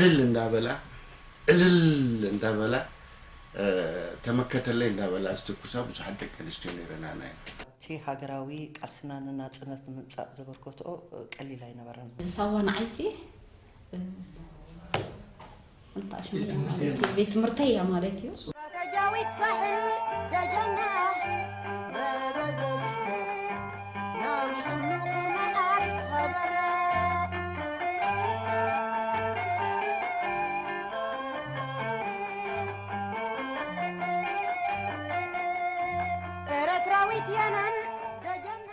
እልል እንዳበላ እልል እንዳበላ ተመከተለይ እንዳበላ ዝትኩሳ ብዙሓት ደቂ ኣንስትዮ ነይረናና እየን። እቲ ሃገራዊ ቃልስና ንናጽነት ንምምጻእ ዘበርከትኦ ቀሊል ኣይነበረን። ሳዋ ንዓይሲ ቤት ትምህርተይ እያ ማለት እዩ። ስትራተጂያዊት ሳሕል ደጀና መበገሲና ናብ ኩሉ ኩርናዓት ሃገርና። ኤረትራዊት የናን ደጀና።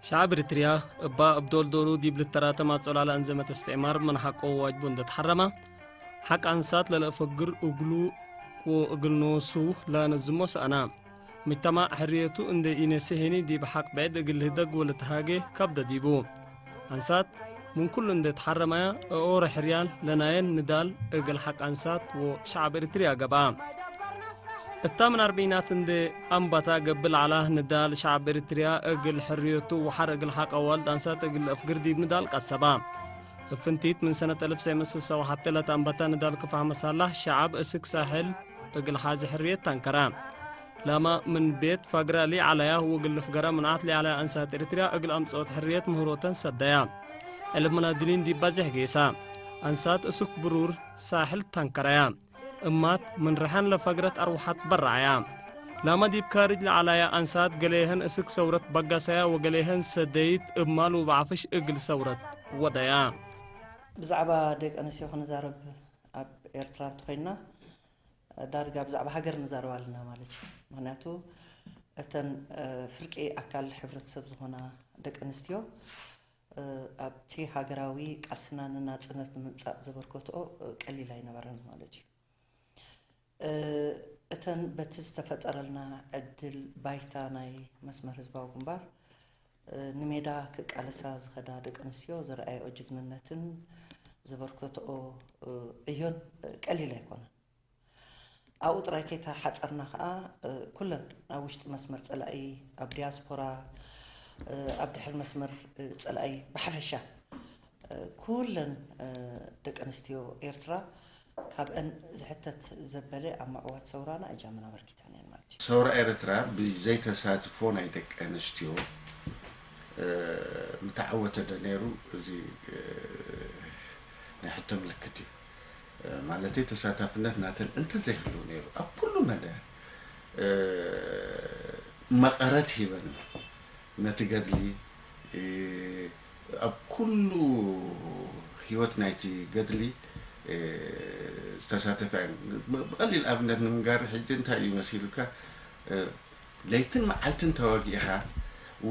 ሻዕብ ኤሪትርያ እባ እብ ዶልዶሉ ዲብ ልተራተም ኣጾላላ እንዘ መተስትዕማር ምን ሐቆ ወዋጅቡ እንደ ተሐረማ፣ ሐቅ አንሳት ለለአፈግር እግሉ ወእግል ኖሱ ለነዝሞ ሰአና። ሙጅተማዕ ሕርየቱ እንደ ኢነሴ ሄኒ ዲብ ሐቅ ብዕድ እግል ልህደግ ወልትሃጌ ከብደ ዲቡ። አንሳት ምን ኩሉ እንደ ተሐረማያ እኦረ ሕርያን ለናየን ንዳል እግል ሐቅ አንሳት ወሸዕብ ኤሪትርያ ገብአ። እታ ምን ኣርብዒናት እንዴ ኣንባታ ገብእ ለዐላ ንዳል ሸዕብ ኤሪትርያ እግል ሕርየቱ ወሐር እግል ሐቅ አዋልድ አንሳት እግል ለአፍግር ዲብ ንዳል ቀሰባ። እብ ፍንቲት ምን ሰነት አልፍ ሰመን ስሳ ወሐቴ ለተአንበተ ንዳል ክፋሕ መሳላሕ ሸዐብ እስክ ሳሕል እግል ሐዚ ሕርየት ተንከረ። ላማ ምን ቤት ፋግራ ሊዐለያ ወእግል ልፍገራ ምንዓት ሊዐለያ አንሳት ኤሪትርያ እግል አምጽኦት ሕርየት ምህሮተን ሰደያ። ዕልብ መናድሊን ዲብ ባዜሕ ጌሳ። አንሳት እስክ ብሩር ሳሕል ተንከረያ። እማት ምን ርሐን ለፈግረት አርወሐት በረዐያ። ላመ ዲብ ካርጅ ለዐላያ አንሳት ገሌሀን እስክ ሰውረት በገሰያ ወገሌሀን ሰደይት እብ ማል ወበዐፍሽ እግል ሰውረት ወደያ። ብዛዕባ ደቂ ኣንስትዮ ክንዛረብ ኣብ ኤርትራ እንተኾይንና ዳርጋ ብዛዕባ ሃገር ንዛረብ ኣለና ማለት እዩ። ምክንያቱ እተን ፍርቂ ኣካል ሕብረተሰብ ዝኾና ደቂ ኣንስትዮ ኣብቲ ሃገራዊ ቃልስና ንናጽነት ንምምጻእ ዘበርከትኦ ቀሊል ኣይነበረን ማለት እዩ። እተን በቲ ዝተፈጠረልና ዕድል ባይታ ናይ መስመር ህዝባዊ ግንባር ንሜዳ ክቃለሳ ዝኸዳ ደቂ ኣንስትዮ ዘርኣየኦ ጅግንነትን ዘበርከትኦ ዕዮን ቀሊል ኣይኮነን። ኣብኡ ጥራይ ከይተሓጸርና ከኣ ኩለን ኣብ ውሽጢ መስመር ጸላኢ፣ ኣብ ዲያስፖራ፣ ኣብ ድሕሪ መስመር ጸላኢ ብሓፈሻ ኩለን ደቂ ኣንስትዮ ኤርትራ ካብአን ዝሕተት ዘበለ ኣብ ምዕዋት ሰውራና እጃመን ኣበርኪተን እየን ማለት እዩ። ሰውራ ኤርትራ ብዘይተሳትፎ ናይ ደቂ ኣንስትዮ ምተዓወተ ዶ ነይሩ? እዚ ናይ ሕቶ ምልክት እዩ። ማለተይ ተሳታፍነት ናተን እንተዘይህሉ ነይሩ ኣብ ኩሉ መዳያት መቐረት ሂበን ነቲ ገድሊ ኣብ ኩሉ ህይወት ናይቲ ገድሊ ዝተሳተፋ እየን። ብቐሊል ኣብነት ንምንጋር ሕጂ እንታይ እዩ መሲሉካ ለይትን መዓልትን ተዋጊእኻ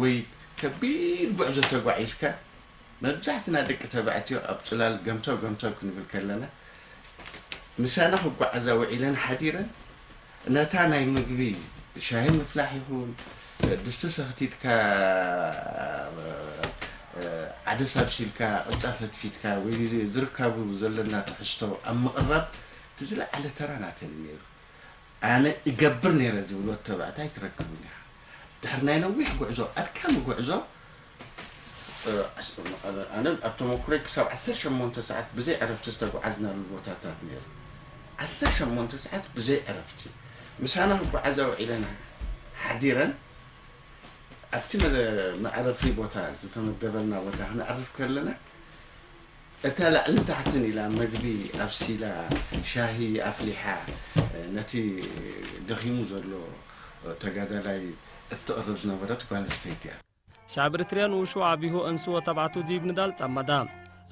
ወይ ከቢድ ጉዕዞ ተጓዒዝካ መብዛሕትና ደቂ ተባዕትዮ ኣብ ጽላል ገምተው ገምተው ክንብል ከለና ምሳና ክጓዓዛ ውዒለን ሓዲረን ነታ ናይ ምግቢ ሻሂ ምፍላሕ ይኹን ድስቲ ሰኽቲትካ ዓደስ ኣብሲልካ ቅጫ ፈትፊትካ ወይ ዝርካቡ ዘለና ትሕዝቶ ኣብ ምቕራብ እቲ ዝለዓለ ተራ ናተን ነይሩ። ኣነ እገብር ነይረ ዝብሎ ተባዕታይ ትረክብን ኢኻ። ድሕሪ ናይ ነዊሕ ጉዕዞ ኣድካሚ ጉዕዞ ኣነ ኣብ ተመኩሮይ ክሳብ ዓሰርተ ሸሞንተ ሰዓት ብዘይ ዕረፍቲ ዝተጓዓዝናሉ ቦታታት ነይሩ። ዓሰርተ ሸሞንተ ሰዓት ብዘይ ዕረፍቲ ምሳና ክጓዓዛ ውዒለን ሓዲረን ኣብቲ መዕረፊ ቦታ ዝተመደበልና ቦታ ክነዕርፍ ከለና እታ ላዕልን ታሕትን ኢላ መግቢ ኣብሲላ ሻሂ ኣፍሊሓ ነቲ ደኺሙ ዘሎ ተጋዳላይ እትቕርብ ዝነበረት ጓል ኣንስተይቲ እያ። ሻዕብ ኤሪትርያ ንኡሹ ዓቢሁ እንሱ ወተባዕቱ ዲብ ንዳል ጸመዳ።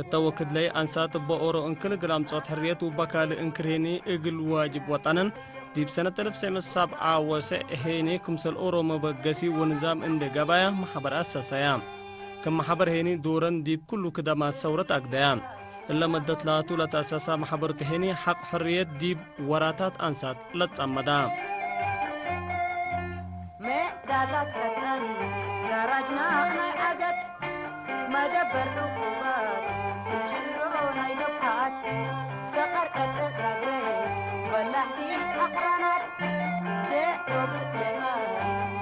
እተ ወክድለይ ኣንሳት እበ ኦሮ እንክል እግል ኣምጾት ሕርየት ውበ ካልእ እንክር ሄኒ እግል ዋጅብ ወጠነን ዲብ ሰነት እልፍ ሰመን ሰብዓ ወሰዕ ሄኒ ክምሰል ኦሮ መበገሲ ወንዛም እንዴ ገባያ መሓበር ኣሰሰያ። ክም መሓበር ሄኒ ዶረን ዲብ ኩሉ ክደማት ሰውረት ኣግደያ። እለ መደት ላቱ ለተአሰሳ መሓበርቱ ሄኒ ሐቅ ሕርየት ዲብ ወራታት ኣንሳት ለትጸመዳ። ሜዳታት ቀጠን ጋራጅና ናይ ዓገት መደበር ዕቁባት ስንጭሮ ናይ ደብዓት ሰቐር ቀጠ ዛግረ በላሕቲ ኣኽራናት ዜሮ ብደማ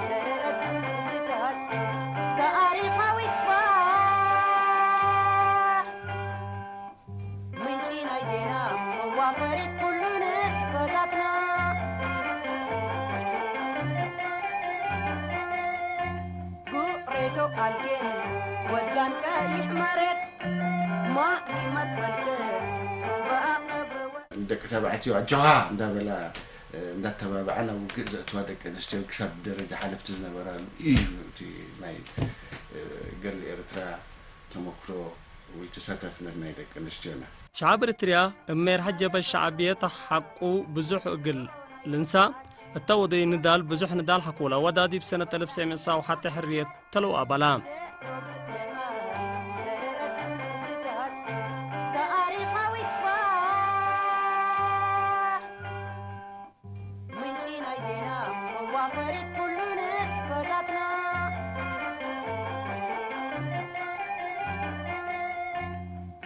ሰረአት ትምህርትታት ታሪኻዊት ፋሕ ምንጪ ናይ ዜና ቶኣልጌን ወድጋን ቀይሕ መሬት ማእሊመት ፈልቅት ሩባ ቀብርወ ደቂ ተባዕትዮ ኣጆኻ እንዳበላ እንዳተባብዓ ናብ ውግእ ዘእትዋ ደቂ ኣንስትዮ ክሳብ ደረጃ ሓለፍቲ ዝነበራሉ እዩ። እቲ ናይ ገድሊ ኤርትራ ተመክሮ ወይ ተሳታፍነት ናይ ደቂ ኣንስትዮና። شعب إريتريا እሜር ሐጀበ ሸዓብየት ሐቁ ብዙሕ እግል ልንሳ እታ ወደይ ንዳል ብዙሕ ንዳል ሐኮላ ወዳዲብ ሰነት እልፍ ሰሜን ሳው ሐተ ሕርየት ተለው ኣባላ። ታሪኻዊት ፋ ምንጪ ናይ ዜና መዋፈሪት ኩሉ ንጥፈታትና።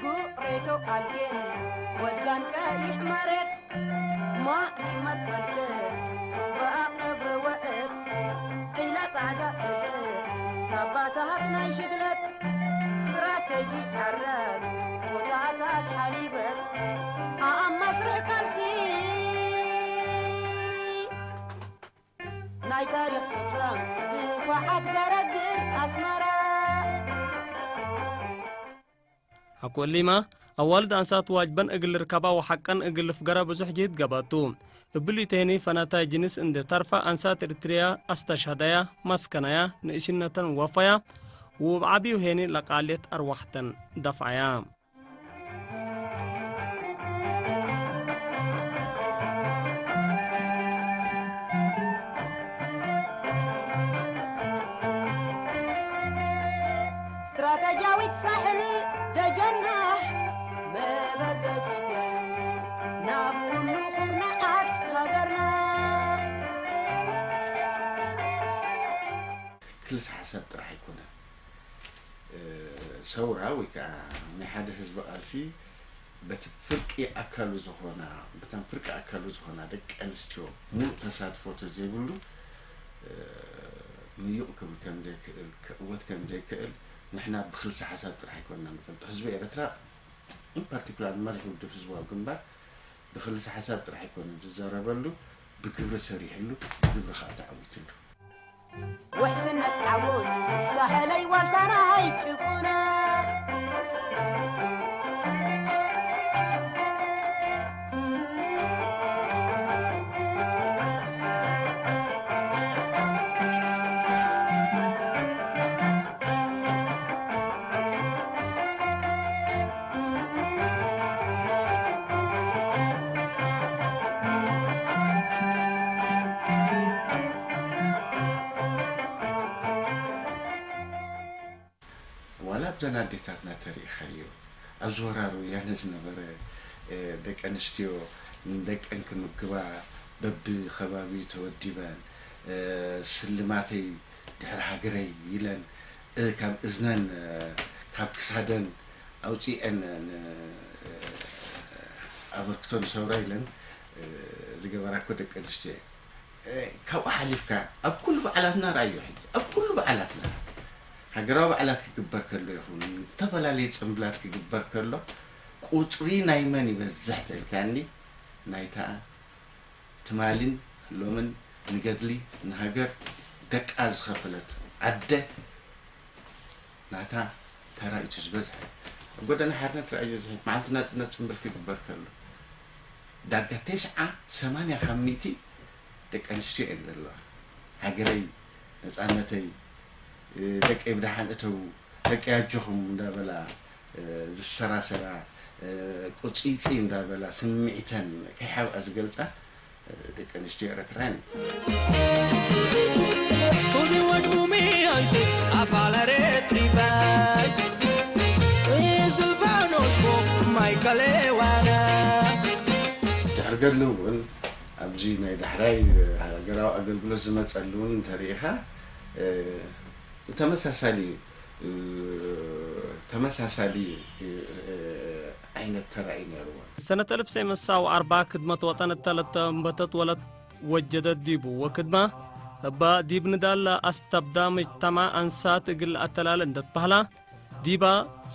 ጉሬቶ ኣልጌን ወድጋን ቀይሕ መሬት ማእሊመት ፈልቅት ሩባ ቀብሪ ወእት ዒላ ጻዕዳ እግር ታባታት ናይ ሽግለት ስትራተጂ ዓረብ ቦታታት ሓሊበት ኣኣብ መስርሕ ቃልሲ ናይ ታሪኽ ስፍራ ድፋዓት ገረግር ኣስመራ። ሐቆሊማ ኣዋልድ ኣንሳት ዋጅበን እግል ርካባ ወሐቀን እግል ፍገራ ብዙሕ ጅህድ ገባቱ። እብሉ ተሄኒ ፈናታይ ጅንስ እንደ ታርፋ ኣንሳት ኤርትርያ ኣስተሻዳያ ማስከናያ ንእሽነተን ወፋያ ውብ ዓብዩ ሄኒ ለቃልየት ኣርዋሕተን ደፍዓያ። ስትራተጂያዊት ሳሕል ደጀና መበገሲት ናብ ኩሉ ኩርናዓት ሃገርና። ክልሰ ሓሳብ ጥራሕ ኣይኮነን። ሰውራ ወይ ከዓ ናይ ሓደ ህዝቢ ቃልሲ በቲ ፍርቂ ኣካሉ ዝኾና በተን ፍርቂ ኣካሉ ዝኾና ደቂ ኣንስትዮ ሙሉእ ተሳትፎ ተዘይብሉ ምዩቕ ክብል ከም ዘይክእል ክእወት ከም ዘይክእል ንሕና ብክልሰ ሓሳብ ጥራሕ ኣይኮንና ንፈልጦ። ህዝቢ ኤርትራ ኢን ፓርቲኩላር መሪሕ ውድብ ህዝባዊ ግንባር ብክልሰ ሓሳብ ጥራሕ ኣይኮነን ዝዘረበሉ፣ ብግብሪ ሰሪሕሉ፣ ብግብሪ ከዓ ተዓዊትሉ። ውሕስነት ዓወት ሳሕለይ ዋልታና ኣይጭቁነት። ዋላ ኣብዘን ኣዴታትና ተሪኢኻዮ ኣብ ዝወራር ወያነ ዝነበረ ደቂ ኣንስትዮ ንደቀን ክምግባ በብኸባቢኡ ተወዲበን ስልማተይ ድሕሪ ሃገረይ ኢለን ካብ እዝነን ካብ ክሳደን ኣውፂኤን ኣበርክቶ ንሰውራ ኢለን ዝገበራ እኮ ደቂ ኣንስትዮ እየን። ካብኡ ሓሊፍካ ኣብ ኩሉ በዓላትና ርኣዮ ሕጂ ኣብ ኩሉ በዓላትና ሃገራዊ በዓላት ክግበር ከሎ ይኹን ዝተፈላለየ ፅምብላት ክግበር ከሎ ቁፅሪ ናይ መን ይበዝሕ ተልካኒ ናይታ ትማሊን ሎምን ንገድሊ ንሃገር ደቃ ዝኸፈለት ኣደ ናታ ተራ እዩ ዝበዝሐ። ኣብ ጎደና ሓርነት ርኣዮ ዝሕት መዓልቲ ናፅነት ፅምብል ክግበር ከሎ ዳርጋ ተስዓ ሰማንያ ካብ ሚእቲ ደቂ ኣንስትዮ እየን ዘለዋ። ሃገረይ ነፃነተይ ደቀይ ብደሓን እተው ደቀይ ኣጆኹም እንዳበላ ዝሰራሰራ ቁፂፂ እንዳበላ ስምዒተን ከይሓብኣ ዝገልፃ ደቂ ኣንስትዮ ኤረትራን Tutti uomini anzi a fare tribai Silvano sbo mai kalewana ድሕሪ ገድሊ እውን ኣብዚ ናይ ዳሕራይ ሃገራዊ ኣገልግሎት ዝመፀሉ እውን እንተሪኢኻ ተመሳሳሊ እዩ ተመሳሳሊ ዓይነት ተራእዩ ነይርዎ። ሰነት እልፍ ሰመሳው ኣርባ ክድመት ወጠን እተለተ እምበተት ወለት ወጀደት ዲቡ ወክድማ እባ ዲብ ንዳለ ኣስተብዳ ምጅተማ ኣንሳት እግል ኣተላለ እንደትበህላ ዲባ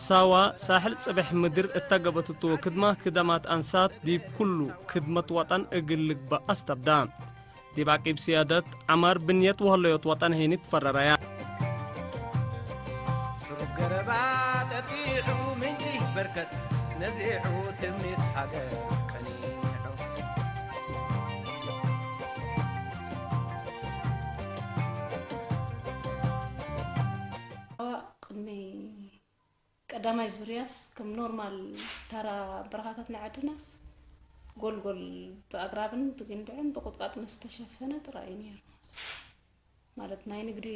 ሳዋ ሳሕል ጽብሕ ምድር እተገበትት ወክድማ ክደማት ኣንሳት ዲብ ኩሉ ክድመት ወጠን እግል ልግባእ ኣስተብዳ ዲብ ዓቂብ ስያደት ዓማር ብንየት ወህለዮት ወጠን ሄኒት ፈረራያ። ነዚዑ ምንጪ በርከት ነዚዑ ትምኒት ሃገር ቀኒዑ። ቅድሚ ቀዳማይ ዙርያስ ከም ኖርማል ተራ በረኻታት ናይ ዓድናስ ጎልጎል ብኣግራብን ብግንድዕን ብቁጥቋጥን ዝተሸፈነ ጥራይ እዩ ነይሩ። ማለት ናይ ንግዲ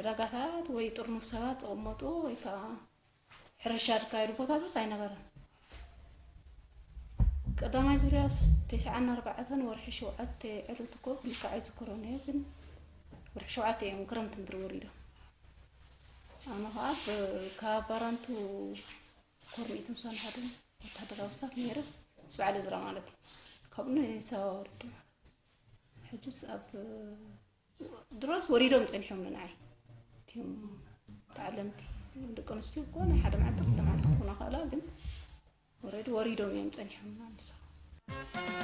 ዕዳጋታት ወይ ጥርኑፍ ሰባት ዝቕመጡ ወይ ከዓ ሕርሻ ዝካየዱ ቦታታት ኣይነበረን። ቀዳማይ ዙርያስ ተስዓን ኣርባዕተን ወርሒ ሸውዓተ ዕለት እኮ ብልክዕ ኣይዝክሮን እየ፣ ግን ወርሒ ሸውዓተ እዮም ክረምቲ ምድሪ ወሪዶም። ኣነ ከዓ ካብ ባራንቱ ኮር ሚእትን ሓደን ወታደራዊ ስታፍ ነይረስ ምስ በዓል እዝራ ማለት እዩ። ካብኡ ንሳዋ ወሪዱ። ሕጅስ ኣብ ድሮስ ወሪዶም ጸኒሖም ንዓይ እቲም ተዓለምቲ ደቂ ኣንስትዮ እኮ ናይ ሓደ መዓልቲ ክልተ መዓልቲ ክኾና ከእላ ግን ወረድ ወሪዶም እዮም ጸኒሖም ማለት እዩ።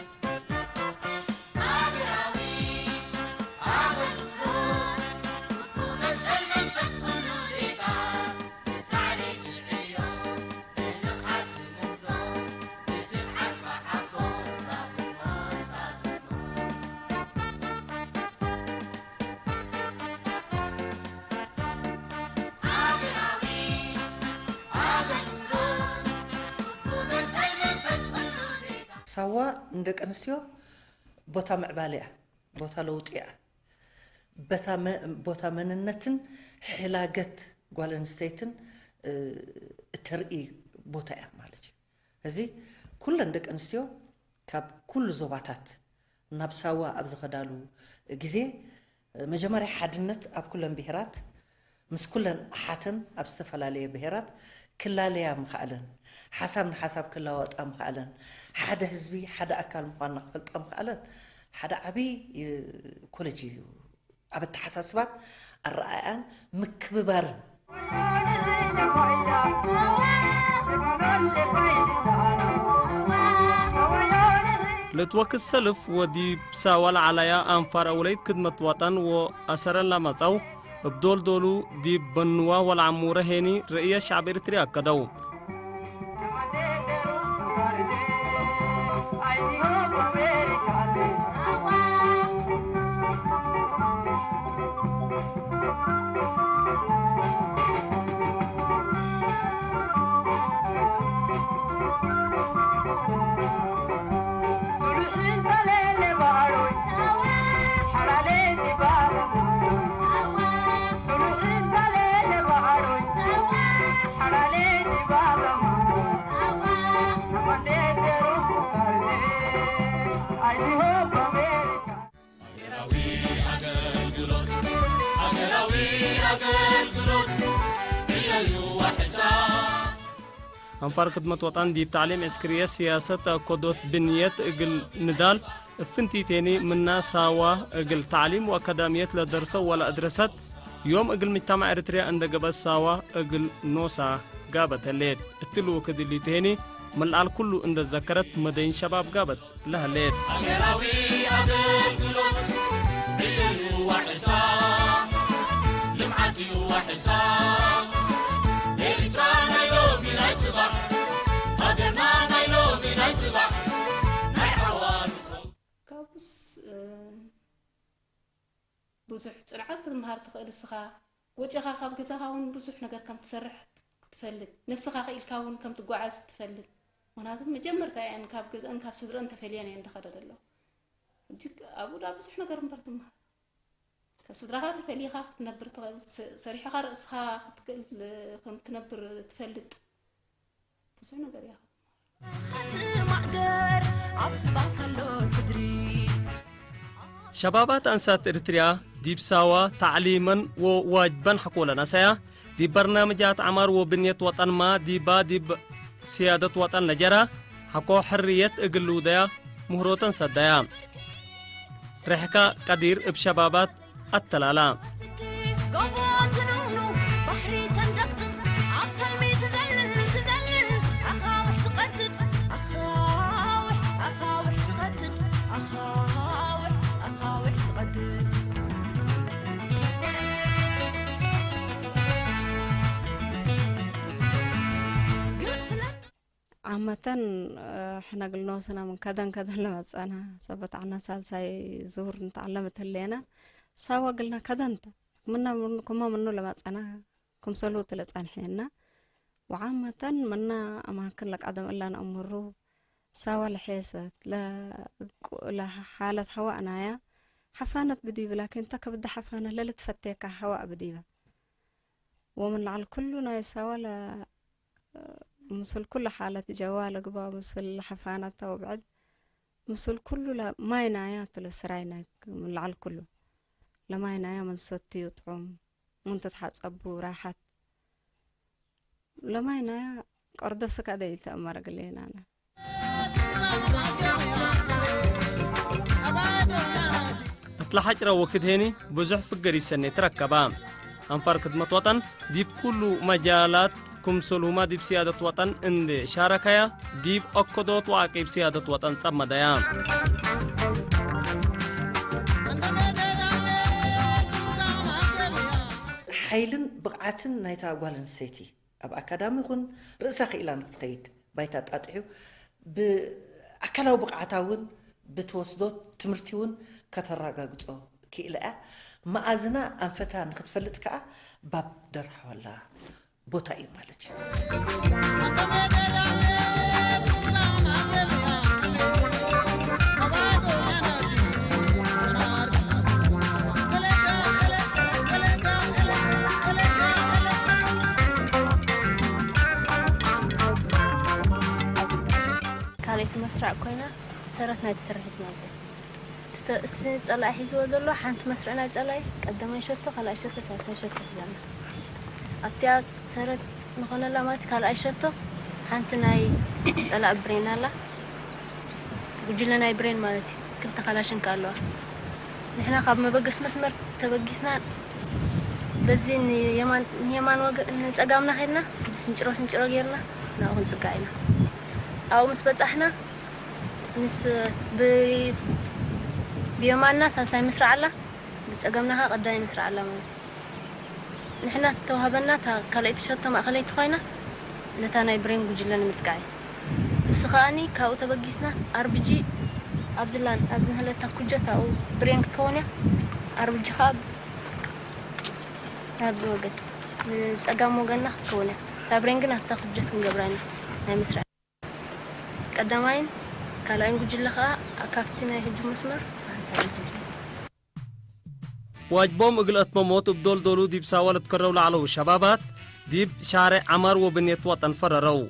ሳዋ ንደቂ ኣንስትዮ ቦታ ምዕባለ እያ፣ ቦታ ለውጢ እያ። በታ መ- ቦታ መንነትን ሕላገት ጓል ኣንስተይትን እ፣ እተርኢ ቦታ እያ ማለት እዩ። እዚ ኩለን ደቂ ኣንስትዮ ካብ ኩሉ ዞባታት ናብ ሳዋ ኣብ ዝኸዳሉ ግዜ መጀመርያ ሓድነት ኣብ ኩለን ብሄራት ምስ ኩለን ኣሓተን ኣብ ዝተፈላለየ ብሄራት ክላለያ ምኽኣለን፣ ሓሳብ ንሓሳብ ክለዋወጣ ምኽኣለን፣ ሓደ ህዝቢ ሓደ ኣካል ምዃንና ክፈልጣ ምኽኣለን ሓደ ዓብዪ ኮሌጅ እዩ። ኣብ ኣተሓሳስባን ኣረኣእያን ምክብባርን። ለትወክት ሰልፍ ወዲብ ሳዋ ለዓላያ ኣንፋር ኣውለይት ክድመት ዋጣን ወኣሰረን ላማጻው እብ ዶልዶሉ ዲብ በንዋ ወለዓሙረ ሄኒ ርእየ ሻዕብ ኤርትርያ ኣከደው። ኣንፋር ክድመት ወጣን ዲብ ታዕሊም ዕስክርየት ስያሰት ኣኮዶት ብንየት እግል ንዳል እፍንቲቴኒ ምና ሳዋ እግል ታዕሊም ወአካዳምየት ለደርሰው ወለአድረሰት ዮም እግል ምጅተማዕ ኤርትርያ እንደ ገበት ሳዋ እግል ኖሳ ጋበት ህሌት። እትሉ ክድሊቱ ሄኒ ምልዓል ኩሉ እንደ ዘከረት መደይን ሸባብ ጋበት ለህሌት። ሃገራዊ ኣገልግሎት ዕዮዩ ዋሕሳ ልምዓትዩ ዋሕሳ ኤርትራ ናይ ሎሚ ናይ ጽባሕ ሃገርና ናይ ሎሚ ናይ ጽባሕ ናይ ሓዋሩ ካብኡስ ብዙሕ ጽንዓት ክትምሃር ትኽእል እስኻ ወጺኻ ካብ ገዛኻ እውን ብዙሕ ነገር ከም ትሰርሕ ትፈልጥ ነብስኻ ክኢልካ እውን ከም ትጓዓዝ ትፈልጥ ምክንያቱም መጀመርታ እየን ካብ ገዝአን ካብ ስድረን ተፈልየን እየን ዝኸዳ ዘለዋ ሕጂ ኣብኡ ዳ ብዙሕ ነገር እምበር ትምሃር ካብ ስድራኻ ተፈሊኻ ክትነብር ትኽእል ሰሪሕኻ ርእስኻ ክትክእል ከም ትነብር ትፈልጥ ብዙሕ ነገር እያ ኸትማእገር ኣብ ስባን ከሎ ሕድሪ ሸባባት ኣንሳት እርትርያ ዲብ ሳዋ ታዕሊመን ወዋጅበን ሓኮለና ሰያ ዲብ በርናምጃት ዓማር ወብንየት ወጠንማ ዲባ ዲብ ስያደት ወጠን ለጀራ ሓኮ ሕርየት እግል ልውደያ ምህሮተን ሰዳያ ርሕካ ቀዲር እብ ሸባባት ኣተላላ። ጎቦ ትንውኑ ባሕሪ ተንደቕድቕ ኣብ ሰልሚ ትዘልል ትዘልል ኣኻውሕ ትቐድድ ኣኻውሕ ኣኻውሕ ትቐድድ ኣኻውሕ ኣኻውሕ ትቐድድ ዓመተን ሕነ ግልኖስና ምን ከደን ከደን ለመጸና ሰበት ዓና ሳልሳይ ዙር ንተዓለመት ህሌና ሳዋ ግልና ከደንተ ምና ምኑ ክማ ምኑ ለመጸና ክምሰሉ ትለጻንሐና ወዓመተን ምና ኣማክን ለቃደም እላን ኣምሩ ሳዋ ለሐሰት ለሓለት ሐዋ ናያ ሓፋነት ብዲብ ላኪን ተከብደ ሓፋነት ለልትፈቴካ ሐዋ ብዲባ ወምን ለዓል ኩሉ ናይ ሳዋ ለ ምስል ኩሉ ሓለት ጀዋ ለግባ ምስል ሓፋናት ተውብዕድ ምስል ኩሉ ማይ ናያ ትለ ስራይ ናይ ለዓል ኩሉ ለማይ ናያ ምን ሰትዩ ጥዑም ምን ትትሓጸቡ ራሓት ለማይ ናያ ቀርዶ ስካ ደይ ተእመረ ግሌናና እትለሓጭረ ወክድ ሄኒ ብዙሕ ፍገር ይሰኔ ትረከባ። ኣንፋር ክድመት ወጠን ዲብ ኩሉ መጃላት ክምሰልሁማ ዲብ ስያደት ወጠን እንድ ሻረካያ ዲብ ኦከዶት ወዓቂብ ስያደት ወጠን ጸመደያ። ሓይልን ብቕዓትን ናይታ ጓል ኣንስተይቲ ኣብ ኣካዳሚ ይኹን ርእሳ ክኢላ ንክትኸይድ ባይታ ኣጣጢሑ ብኣካላዊ ብቕዓታ እውን ብትወስዶ ትምህርቲ እውን ከተረጋግጾ ክኢላ እያ። መኣዝና ኣንፈታ ንክትፈልጥ ከኣ ባብ ደርሖላ ቦታ እዩ ማለት እዩ። ካልኣይቲ መስርዕ ኮይና ተረት ናይ ትሰርሕ ትነብር። እቲ ጸላኢ ሒዝዎ ዘሎ ሓንቲ መስርዕ ናይ ጸላኢ ቀዳማይ ሸቶ ካልኣይ ሸቶ ሳልሳይ ሸቶ ሒዛና ኣብቲኣ ተረት ንኾነላ ማለት ካልኣይ ሸቶ ሓንቲ ናይ ጸላኢ ብሬን ኣላ ጉጅለ ናይ ብሬን ማለት እዩ ክልተ ካላሽን ከ ኣለዋ ንሕና ካብ መበገስ መስመር ተበጊስና በዚ ንየማን ንየማን ወገ ንጸጋምና ኸድና ብስንጭሮ ስንጭሮ ጌርና ናብኡ ክንጽጋዕ ኢና ኣብኡ ምስ በጻሕና ምስ ብየማንና ሳልሳይ ምስራዕ ኣላ ብጸገምና ከኣ ቀዳማይ ምስራዕ ኣላ ማለት እዩ። ንሕና እተዋህበና እታ ካልኣይቲ ሸቶ ማእኸለይቲ ኮይና ነታ ናይ ብሬን ጉጅለ ንምጥቃዕ እዩ። እሱ ከኣኒ ካብኡ ተበጊስና ኣርብጂ ኣብዚ ላን ኣብዚ ንህለታ ኩጀት ኣብኡ ብሬን ክትከውን እያ። ኣርብጂ ከኣ ኣብዚ ወገን ንጸጋም ወገንና ክትከውን እያ። እታ ብሬን ግን ኣብታ ኩጀት ክንገብራ ኢና ናይ ምስራዕ። ቀዳማይን ካልኣይን ጉጅለ ከኣ ካብቲ ናይ ህጁም መስመር ኣንጻር ይጉጅለ። ዋጅቦም እግል ኣትመሞት እብ ዶልዶሉ ዲብ ሳዋ ለትከረው ለዐለው ሸባባት፣ ዲብ ሻሬዕ ዐማር ወብኔት ወጠን ፈረረው።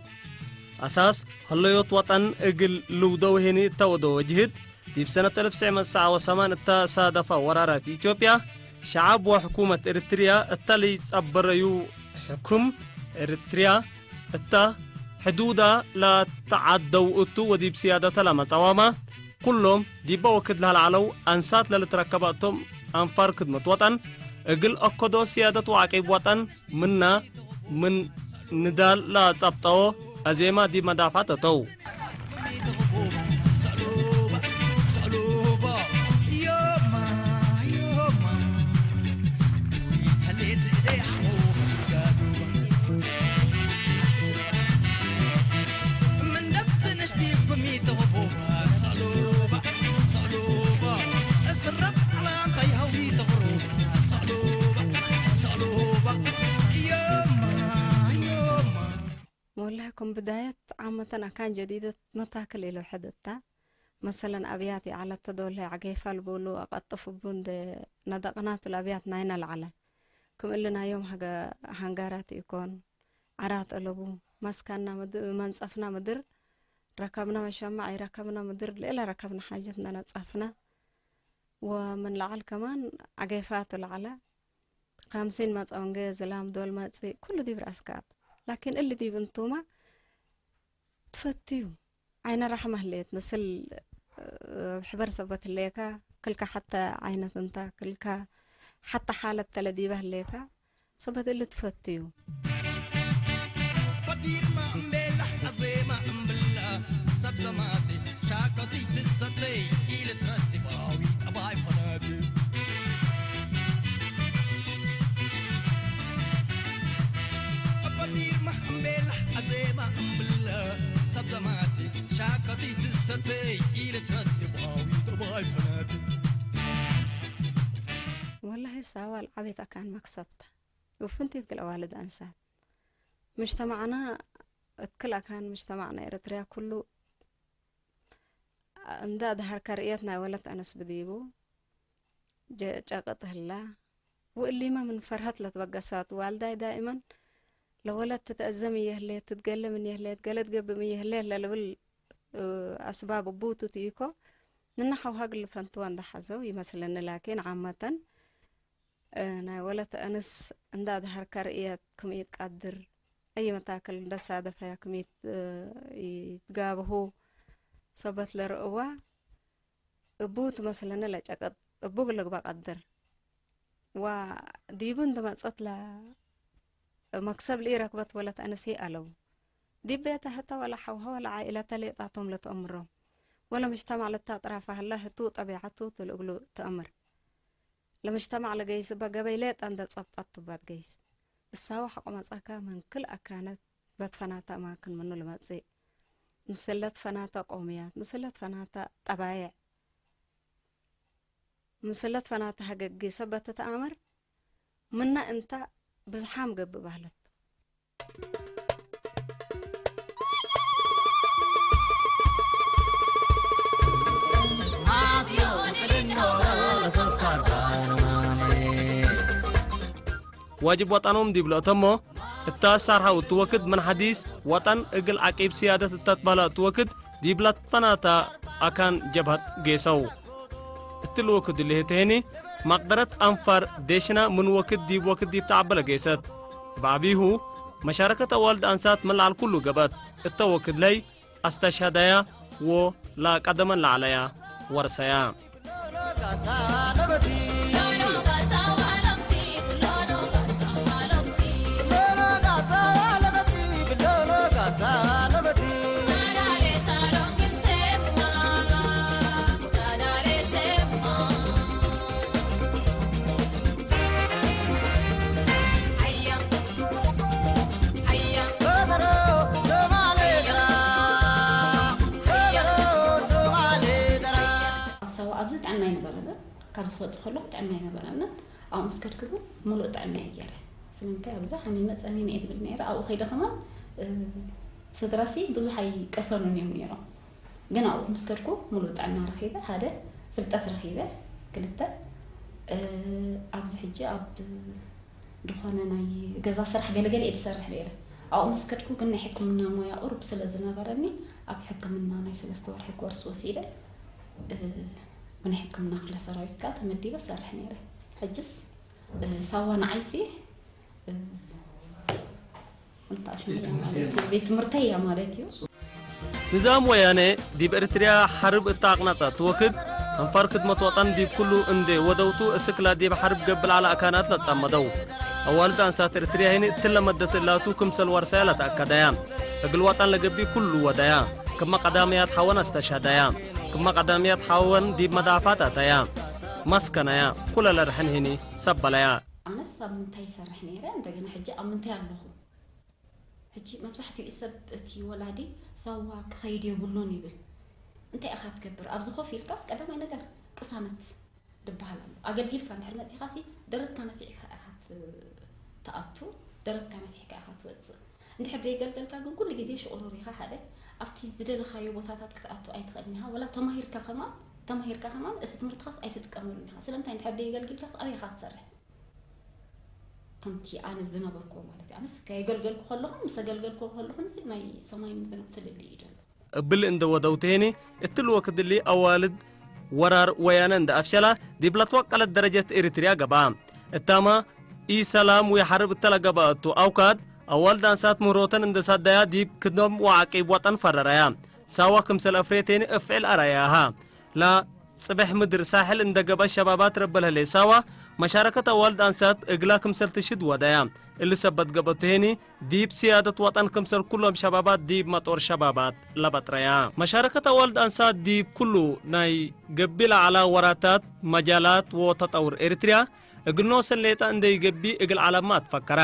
ኣሳስ ሀለዮት ወጠን እግል ልውደው ሄኒ እተ ወደወ ጅህድ፣ ዲብ ሰነት እልፍ ትስዕ መት ሰዓ ወሰማን እተ ሳደፈ ወራራት ኢትዮጵያ፣ ሸዓብ ወሕኩመት ኤርትርያ እተ ለይጸበረዩ ሕክም ኤርትርያ እተ ሕዱዳ ለተዓደው እቱ ወዲብ ስያደተ ለመጸዋማ፣ ኩሎም ዲበ ወክድ ለሀልዓለው አንሳት ለልትረከበ እቶም አንፋር ክድመት ወጠን፣ እግል ኦከዶ ስያደት ወዐቂብ ወጠን ምና ምን ንዳል ለጸብጠዎ አዜማ ዲብ መዳፍዐት አተው። ወላሂ ከም ብዳየት ዓመተን ኣካን ጀዲደት መታክል ኢሎ ሕደታ መሰለን ኣብያት ይዓለት ተዶለ ዓገይፋ ልቦሉ ኣቐጥፍ ቡ እንደ ነደቕናቱ ለኣብያት ናይና ለዓለ ክም እልናዮም ሃንጋራት ኢኮን ዓራት እለቡ መስካና መንጸፍና ምድር ረከብና መሸማዕ ይረከብና ምድር ልእለ ረከብና ሓጀት እንደነጸፍና ወምን ለዓል ከማን ዓገይፋቱ ለዓለ ከምሲን መጸውንገ ዝላም ዶል መጽእ ኩሉ ዲብ ራእስካ ኣት ላኪን እሊ ዲብ እንቱማ ትፈትዩ ዓይነ ራሕማ ህለየት ምስል ሕበር ሰበት ህለየካ ክልካ ሓተ ዓይነት እንታ ክልካ ሓተ ሓለት ተለ ዲባ ህለየካ ሰበት እሊ ትፈትዩ። ፈጢርማ እምቤላ ኣዜማ እምብላ ሰብ ዘማቲ ሻቀቲ ትሰተይ ኢልትረቲ ባዊ ጠባይ ፈረድ ፈጢርማ እምቤላ ኣዜማ እምብላ ሰብ ሳዋ ለዓቤት ኣካን መክሰብታ ውፍንቲት ግለ ዋልድ ኣንሳት ምጅተማዕና እትክል ኣካን ምጅተማዕና ኤርትርያ ኩሉ እንዳ ድሃርካ ርእየት ናይ ወለት ኣነስ ብድይቡ ጨቅጥ ህላ ውእሊመ ምን ፈርሀት ለትበገሳት ዋልዳይ ዳእመን ለወለት ትተእዘም እየህሌት ትትገለምን እየህሌት ገለት ገብም እየህሌት ለልብል ኣስባብ እቡቱ ትኢኮ ንና ሓውሃ ግልፈንትዋ እንዳሓዘው ይመስለኒ ላኪን ዓመተን ናይ ወለት ኣንስ እንዳ ድሃርካ ርእየት ክምኢት ቃድር ኣይ መታክል እንዳሳደፈያ ክምኢት ይትጋብሁ ሰበት ለርእዋ እቡ ትመስለኒ ለጨቀጥ እቡ ግለግባ ቀድር ዋ ዲቡ እንደመጸት ለ መክሰብ ልኢ ረክበት ወለት ኣነሲ ኣለቡ ዲብ ቤተ ህተ ወላ ሓውሃ ወላ ዓኢለተ ሌጣቶም ለተእምሮም ወለ ምጅተማዕ ለታ ጥራፋ ህለ ህቱ ጠቢዓቱ ትልእግሉ ተእምር ለምጅተማዕ ለገይስ እባ ገበይ ሌጣ እንደ ጸብጣት ቱባት ገይስ እሳዋ ሓቆ መጻካ መንክል ኣካነት ለትፈናታ እማክን ምኑ ልመጽእ ምስለት ፈናታ ቆምያት ምስለት ፈናታ ጠባይዕ ምስለት ፈናታ ሀገጊ ሰበት ተኣምር ምና እንታ ብዝሓም ገብእ ባህለት ዋጅብ ወጠኖም ዲብሎ እተሞ እታ ሳርሓው እትወክድ ምን ሓዲስ ወጠን እግል ዓቂብ ስያደት እተትባላ እትወክድ ዲብላ ትፈናታ ኣካን ጀብሃት ጌሰው። እትል ወክድ ልህትሄኒ ማቅደረት ኣንፋር ዴሽና ምን ወክድ ዲብ ወክድ ዲብ ተዓበለ ጌሰት። ብዓቢሁ መሻረከት ኣዋልድ ኣንሳት ምን ለዓል ኩሉ ገብአት እተ ወክድ ለይ ኣስተሽሃዳያ ወ ላቀደመን ለዓለያ ወርሰያ። ኣብ ሳዋ ኣብዚ ጥዕና ኣይነበረንን። ካብ ዝፈጽእ ከለኹ ጥዕና ኣይነበረንን። ኣብኡ ምስ ከድኩ ግን ምሉእ ጥዕና እየ ገይረ። ስለምንታይ ኣብዛ ሓሚመ ጸሚመ እየ ዝብል ነይረ። ኣብኡ ከይደ ከማን ስድራሲ ብዙሕ ኣይቀሰኑን እዮም ነይሮም። ግን ኣብኡ ምስ ከድኩ ምሉእ ጥዕና ረኺበ፣ ሓደ ፍልጠት ረኺበ፣ ክልተ ኣብዚ ሕጂ ኣብ ዝኾነ ናይ ገዛ ስራሕ ገለገለ እየ ዝሰርሕ ነይረ። ኣብኡ ምስ ከድኩ ግን ናይ ሕክምና ሞያ ቁሩብ ስለ ዝነበረኒ ኣብ ሕክምና ናይ ሰለስተ ወርሒ ኮርስ ወሲደ ብናይ ሕክምና ክፍለ ሰራዊት ከዓ ተመዲበ ሰርሕ ነይረ። ሕጅስ ሳዋ ንዓይሲ እንታይ ሽሙ እያ ማለት እዩ፣ ቤት ትምህርተይ እያ ማለት እዩ። ንዛም ወያነ ዲብ ኤርትርያ ሓርብ እታ ኣቕናጻ ትወክድ፣ ኣንፋር ክድመት ወጠን ዲብ ኩሉ እንዴ ወደውቱ እስክላ ዲብ ሓርብ ገብእ ለዓለ ኣካናት ለትጻመደው። ኣዋልድ ኣንሳት ኤርትርያ ሄኒ እትለ መደት እላቱ ክምሰል ዋርሳያ ለተኣከዳያ። እግል ወጠን ለገብእ ኩሉ ወዳያ። ክመ ቀዳምያት ሓወን ኣስተሻዳያ። ክመ ቀዳምያት ሓወን ዲብ መዳፋት ኣታያ። መስከናያ። ኩለ ለርሐን ሄኒ ሰበለያ። ኣነስ ኣብ ምንታይ ይሰርሕ ነይረ፣ እንደገና ሕጂ ኣብ ምንታይ ኣለኹ? ሕጂ መብዛሕትኡ ሰብ እቲ ወላዲ ሳዋ ክኸይድ የብሉን ይብል። እንታይ ኢኻ ትገብር? ኣብዚ ኮፍ ኢልካስ ቀዳማይ ነገር ቅሳነት ዝበሃል ኣሎ። ኣገልጊልካ እንድሕር መጺኻሲ ደረትካ ነፊሕካ ኢኻ ትኣቱ፣ ደረትካ ነፊሕካ ኢኻ ትወጽእ። እንድሕር ደይገልገልካ ግን ኩሉ ግዜ ሽቑሩር ኢኻ። ሓደ ኣብቲ ዝደለኻዮ ቦታታት ክትኣቱ ኣይትኽእልን ኢኻ። ወላ ተማሂርካ ከማን ተማሂርካ ከማን እቲ ትምህርትኻስ ኣይትጥቀመሉን ኢኻ። ስለምንታይ እንድሕር ደይገልጊልካስ ኣበይ ኢኻ ትሰርሕ? ከምቲ ኣነ ዝነበርኩዎ ማለት እዩ። ኣነስ ከየገልገልኩ ከለኹን ምስ ኣገልገልኩዎ ከለኹን እዚ ናይ ሰማይ ምድርን ፍልልይ እዩ ዘሎ። እብል እንደ ወደውቴኒ እትል ወክድሊ ኣዋልድ ወራር ወያነ እንደ ኣፍሸላ ዲብ ለትወቀለት ደረጀት ኤሪትርያ ገብኣ። እታማ ኢ ሰላም ወይሓርብ እተለገበ እቱ ኣውካድ ኣዋልድ ኣንሳት ምህሮተን እንደ ሳዳያ ዲብ ክዶም ወዓቂብ ወጠን ፈረራያ። ሳዋ ክምሰል ኣፍሬቴኒ እፍዕል ኣራያሃ። ላ ጽበሕ ምድር ሳሕል እንደ ገበ ሸባባት ረበል ህሌ ሳዋ መሻረከት ኣዋልድ ኣንሳት እግላ ክምሰል ትሽድ ወዳያ። እሊ ሰበት ገበቱ ሄኒ ዲብ ስያደት ወጠን ክምሰል ኩሎም ሸባባት ዲብ መጦር ሸባባት ለበጥረያ። መሻረከት ኣዋልድ ኣንሳት ዲብ ኩሉ ናይ ገቢ ለዓላ ወራታት መጃላት ወተጠውር ኤርትርያ እግል ኖሰን ሌጣ እንደ ይገቢ እግል ዓለማ ኣትፈከራ።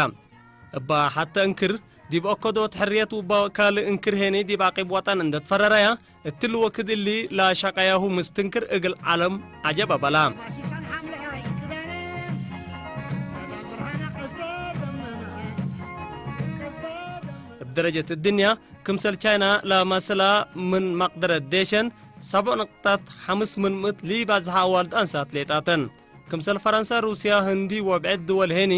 እባ ሓተ እንክር ዲብ ኦኮዶት ሕርየት ውባ ካልእ እንክር ሄኒ ዲብ ዓቂብ ወጠን እንደ ትፈረራያ እትሊ ወክድ እሊ ላሻቀያሁ ምስትንክር እግል ዓለም ዓጀብ ኣበላ። ደረጀት እድንያ ክምሰል ቻይና ለማሰላ ምን መቅደረት ዴሸን ሰብዑ ነጥብታት ሓምስ ምን ምእት ሊባዝሓ ኣዋልድ ኣንሳት ሌጣተን። ክምሰል ፈረንሳ፣ ሩስያ፣ ህንዲ ወብዕድ ድወል ሄኒ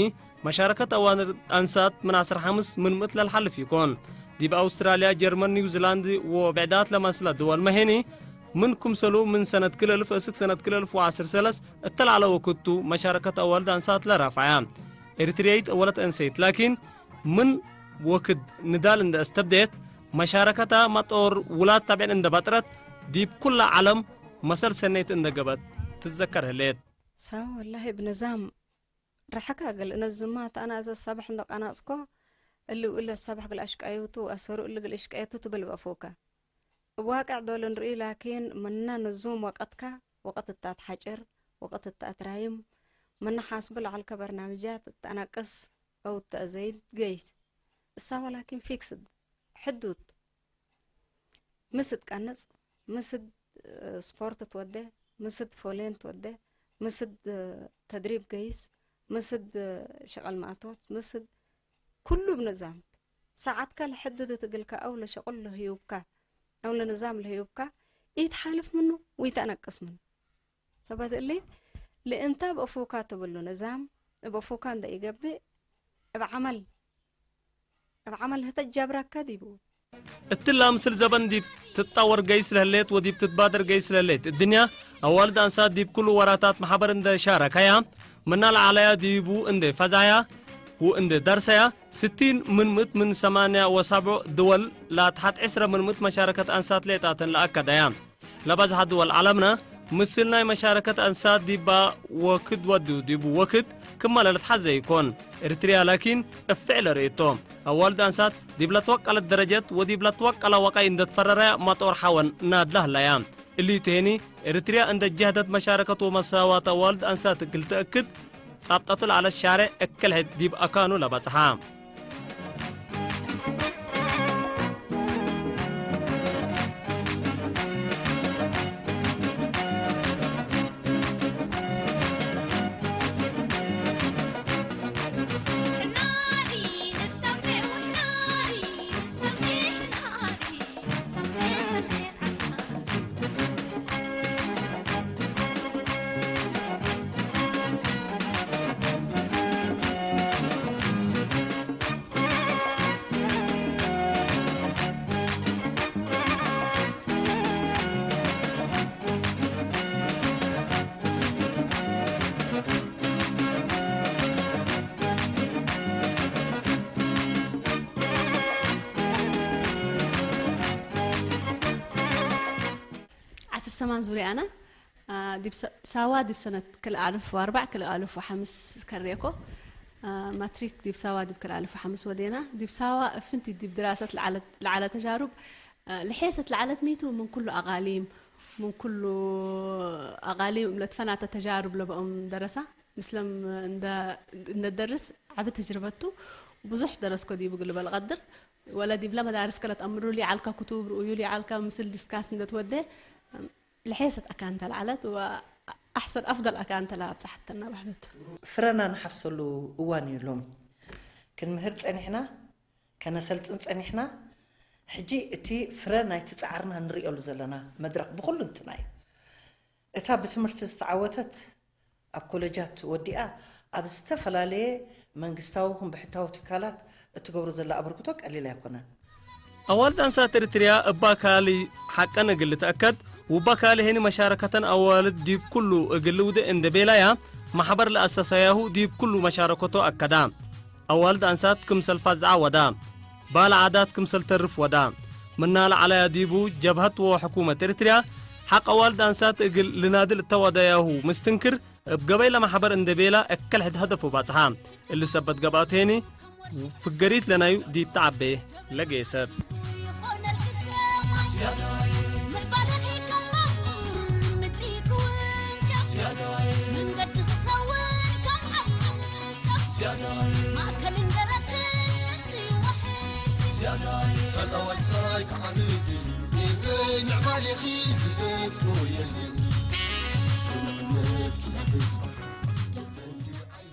መሻረከት ኣዋልድ ኣንሳት ምን ዓሰርተ ሓምስ ምን ምእት ለልሓልፍ ይኮን። ዲብ ኣውስትራልያ፣ ጀርመን፣ ኒውዚላንድ ወብዕዳት ለማሰላ ድወል መሄኒ ምን ክምሰሉ ምን ሰነት ክልእልፍ እስክ ሰነት ክልእልፍ ወዓስር ሰለስ እተላዕለ ወክቱ መሻረከት ኣዋልድ ኣንሳት ለራፋያ። ኤሪትሪያይት እወለት እንሰይት ላኪን ምን ወክድ ንዳል እንደ እስተብደየት መሻረከታ መጦር ውላት ታብዕን እንደ ባጥረት ዲብ ኩላ ዓለም መሰል ሰነይት እንደ ገበት ትዘከር ህሌት። ሳዋ ወላሂ ብነዛም ርሕካ ገል እነዝማ ተኣናዘ ሰብሕ እንደ ቃናጽኮ እልው እለ ሰብሕ ግል ኣሽቃዮቱ ኣሰሩ እለ ግል እሽቃዮቱ ትብል በፎካ። እብ ዋቅዕ ዶል ንርኢ ላኪን ምነ ንዙም ወቀትካ ወቀት እታ ትሓጭር ወቀት እታ ትራይም ምነ ሓስቡ ለዓልከ በርናምጃት እተኣናቅስ ኣው እተእዘይድ ገይስ እሳ ወላኪን ፊክስድ ሕዱድ ምስድ ቀንጽ ምስድ ስፖርት ትወደ ምስድ ፎሌን ትወደ ምስድ ተድሪብ ገይስ ምስድ ሸቐል ማእቶት ምስድ ኩሉ ብነዛም ሰዓትካ ለሐድድ ትግልካ ኣው ለሸቕል ለህዩብካ ኣው ለንዛም ለህዩብካ ኢትሓልፍ ምኑ ወይተነቅስ ምኑ። ሰባት እሊ ልእንታ በፉካ ትብሉ ንዛም በፉካ እንደ ይገብእ እብ ዓመል እብ ዓመል ህተ ጃብራካ ዲቡ። እትላ ምስል ዘበን ዲብ ትጣወር ገይስ ለህሌት ወዲብ ትትባደር ገይስ ለህሌት እድንያ ኣዋልድ ኣንሳት ዲብ ኩሉ ወራታት ማሕበር እንደ ሻረካያ ምና ለዓላያ ዲቡ እንደ ፈዛያ ወእንደ ዳርሰያ ስቲን ምን ምእት ምን ሰማንያ ወሰብዑ ድወል ላትሓት ዕስረ ምን ምእት መሻረከት ኣንሳት ሌጣተን ለኣከዳያ። ለባዝሓ ድወል ዓለምና ምስል ናይ መሻረከት ኣንሳት ዲባ ወክድ ወዱ ዲቡ ወክድ ክመለለት ሓዘ ይኮን። ኤርትርያ ላኪን እፍዕ ለርእቶ ኣዋልድ ኣንሳት ዲብ ለትወቀለት ደረጀት ወዲብ ለትወቀላ ወቃይ እንደትፈረረያ መጦር ሓወን ናድላ ህላያ። እሊ ትሄኒ ኤርትርያ እንደ ጀህደት መሻረከት ወመሳዋት ኣዋልድ ኣንሳት ክልተእክድ ጻብጠቱ ለዓለት ሻርዕ እክል ሕድ ዲብ ኣካኑ ለባጽሓ። ዓስር ሰማን ዙርያና ዲብ ሳዋ ዲብ ሰነት ክልኣልፍ ወኣርባዕ ክልኣልፍ ወሓምስ ከሬኮ ማትሪክ ዲብ ሳዋ ዲብ ክልኣልፍ ወሓምስ ወዴና ዲብ ሳዋ እፍንቲ ዲብ ድራሰት ለዓለ ተጃሩብ ልሔሰት ለዓለት ሚቱ ምን ኩሉ ኣቃሊም ምን ኩሉ ኣቃሊም ለትፈናተ ተጃሩብ ለበኦም ደረሳ ምስለም እንደ ደርስ ዓቢ ተጅርበቱ ብዙሕ ደረስኮ ዲቡ ግልበል ቀድር ወለ ዲብለ መዳርስ ከለት ኣምሩ ሊዓልካ ክቱብ ርእዩ ሊዓልካ ምስል ዲስካስ እንደትወደ ልሔሰት ኣካንተ ለዓለት ወኣሕሰን ኣፍደል ኣካንተ ለኣብጻሕተና ባህለቱ። ፍረና ንሓፍሰሉ እዋን እዩ ሎም ክንምህር ጸኒሕና ከነሰልጥን ጸኒሕና። ሕጂ እቲ ፍረ ናይቲ ጻዕርና ንርእየሉ ዘለና መድረኽ ብኹሉ እንትና እዩ። እታ ብትምህርቲ ዝተዓወተት ኣብ ኮለጃት ወዲኣ ኣብ ዝተፈላለየ መንግስታዊ ኹን ብሕታዊ ትካላት እትገብሮ ዘላ ኣበርክቶ ቀሊል ኣይኮነን። ኣዋልድ ኣንሳት ኤርትርያ እባ ካሊ ሓቀን እግል ተኣከድ ውባ ካሊ ሄኒ መሻረከተን ኣዋልድ ዲብ ኩሉ እግል ውደ እንደ ቤላያ ማሕበር ለኣሰሳያሁ ዲብ ኩሉ መሻረከቶ ኣከዳ። ኣዋልድ ኣንሳት ክምሰል ፋዝዓ ወዳ። ባል ዓዳት ክምሰል ተርፍ ወዳ። ምናለ ዓላያ ዲቡ ጀብሀት ወሕኩመት ኤርትርያ ሓቅ ኣዋልድ ኣንሳት እግል ልናድል እተዋዳያሁ ምስትንክር እብ ገበይ ለማሕበር እንደ ቤላ እከል ሕድ ሀደፉ ባጽሓ። እሊ ሰበት ገብኣት ሄኒ ፍገሪት ለናዩ ዲብ ተዓቤ ለጌሰት። ማእከልን ደረትን ንሱ ይውሕዝ። ዝያዳይ ሳልኣዋይ ሰብኣይ ክዓርግ እዩ። ኤረይ ምዕባሌኺ ዝገድፎ የለን። ስለ ንዕነትኪ ናብ ህዝቢ ደፈንቲ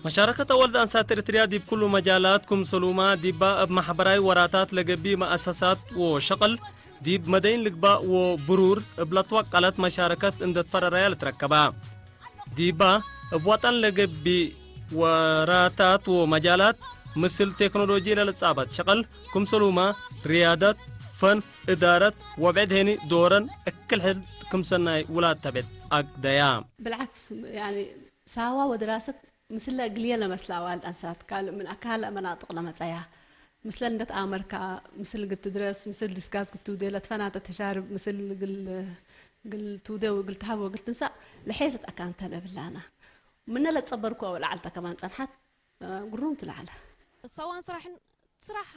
መሻረከት ኣዋልድ ኣንሳት ኤርትርያ ዲብ ኩሉ መጃላት፣ ክም ሰሉማ ዲባ እብ ማሕበራዊ ወራታት ለገብእ መኣሰሳት ወሸቅል፣ ዲብ መደይን ልግባእ ወብሩር እብ ለትወቀለት መሻረከት እንደ ትፈረረያ ልትረከባ። ዲባ እብ ወጠን ለገብእ ወራታት ወመጃላት፣ ምስል ቴክኖሎጂ ለልጻበት ሸቅል፣ ክም ሰሉማ ርያደት፣ ፈን፣ እዳረት ወብዕድ ሄኒ ዶረን እክል ሕድ ክም ሰናይ ውላድ ተቤት ኣግደያ። بالعكس، يعني ሳዋ ወድራሰት ምስለ እግልየ ለመስላ ኣዋልድ ኣንሳት ካልእ ምን ካልእ መናጥቅ ለመጸያ ምስለ እንደት ኣመርካ ምስል ግትድረስ ምስል ዲስካስ ግትውዴ ለትፈናተ ተሻርብ ምስል ግል ግል ትውዴ ወግል ትሃብ ወግል ትንሳእ ለሐየሰት ኣካንተ ለብላና ምነ ለትጸበርኩ ኣወል ዓልታ ከማን ጸንሓት ጉሩም ትለዓለ። እሳዋን ስራሕን ስራሕ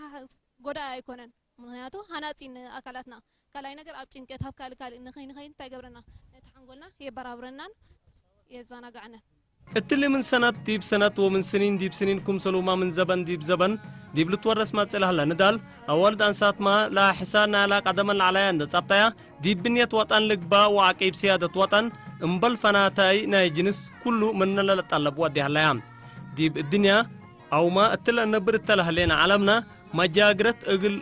ጎዳኢ ኣይኮነን። ምኽንያቱ ሃናጺ ንኣካላትና። ካልኣይ ነገር ኣብ ጭንቀት፣ ኣብ ካልእ ካልእ ንኸይ ንኸይ እንታይ ይገብረና? ነቲ ሓንጎልና የበራብረናን የዘናግዓናን። እትሊ ምን ሰነት ዲብ ሰነት ወምን ስኒን ዲብ ስኒን ክምሰልሁማ ምን ዘበን ዲብ ዘበን ዲብ ልትወረስ መጽእ ለህለ ንዳል፣ ኣዋልድ ኣንሳትማ ለኣሕሳ ናላ ቀደመን ለዓላያ እንደ ጸብጠያ፣ ዲብ ብንየት ወጠን ልግባእ ወዐቂብ ስያደት ወጠን፣ እምበል ፈናታይ ናይ ጅንስ ኩሉ ምንነ ለልጠለብ ወዲ ሀለያ። ዲብ እድንያ፣ ኣውማ እትለ እነብር እተ ለህሌነ ዓለምና፣ መጃግረት እግል